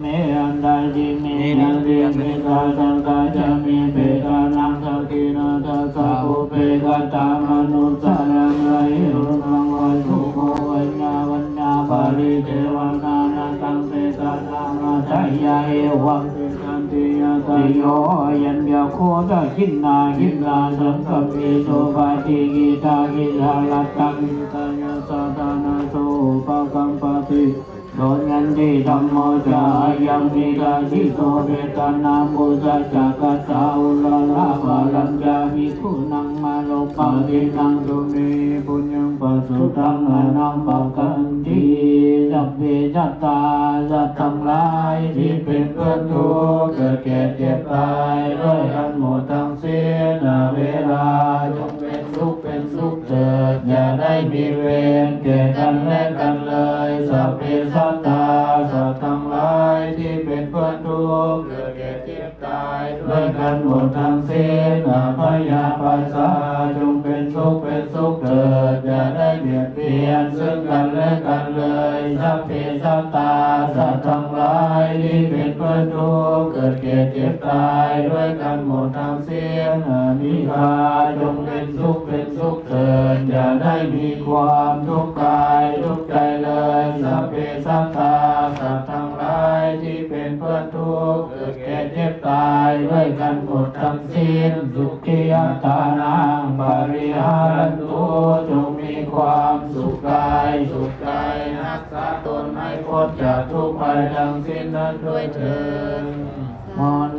me antaji me antikketa satta ca me petanaṃ dakkhiṇaṃ dajjā pubbe katamanussaraṃ lahiruttaṃ va sukho vaññā vaññā paridevanā nānātaṃ petānamatthāya evaṃ tiṭṭhanti ñātayo. Ayañca kho dakkhiṇā khiḍḍā saṅghamhi supatiṭṭhitā khiḍḍāladdhaṃ khiḍḍāya saṭhānaso upakappati. Kho āyasmanti dhammo ca ayaṃ nidassito petāna pūjā ca katā uḷārā balañca bhikkhūnaṃ māropādi. Tumhehi puññaṃ pasutaṃ anappakanti. Sabbe sattā ສັດທັງຫຼາຍທີ່ເປັນເພື່ອນທຸກ ເກີດແກ່ເຈັບຕາຍດ້ວຍກັນໝົດທັງສິ້ນ. Averā ຈົ່ງເປັນສຸກເປັນສຸກເຖີດ ຢ່າໄດ້ມີເວນແກ່ກັນແລະກັນເລີຍ. Sabbe sattā ສັດທັງຫຼາຍທີ່ເປັນເພື່ອນທຸກ ເກີດແກ່ເຈັບຕາຍດ້ວຍກັນໝົດທັງສິ້ນ. Abyāpajjhā ຈົ່ງເປັນສຸກເປັນສຸກເຖີດ ຢ່າໄດ້ບຽດບຽນເຊິ່ງກັນແລະກັນເລີຍ. Sabbe sattā ສັດທັງຫຼາຍທີ່ເປັນເພື່ອນທຸກ ເກີດແກ່ເຈັບຕາຍດ້ວຍກັນໝົດທັງ ສິ້ນ. Anīghā ຈົ່ງເປັນສຸກເປັນສຸກເຖີດ ຢ່າໄດ້ມີຄວາມທຸກກາຍທຸກໃຈເລີຍ. Sabbe sattā ສັດທັງຫຼາຍທີ່ເປັນເພື່ອນທຸກ ເກີດແກ່ເຈັບຕາຍດ້ວຍກັນໝົດທັງສິ້ນ. Sukhī attānaṃ pariharantu ຈົ່ງມີຄວາມສຸກກາຍສຸກໃຈ ຮັກສາຕົນໃຫ້ພົ້ນຈາກທຸກໄພທັງສິ້ນນັ້ນດ້ວຍເທີ້ນ.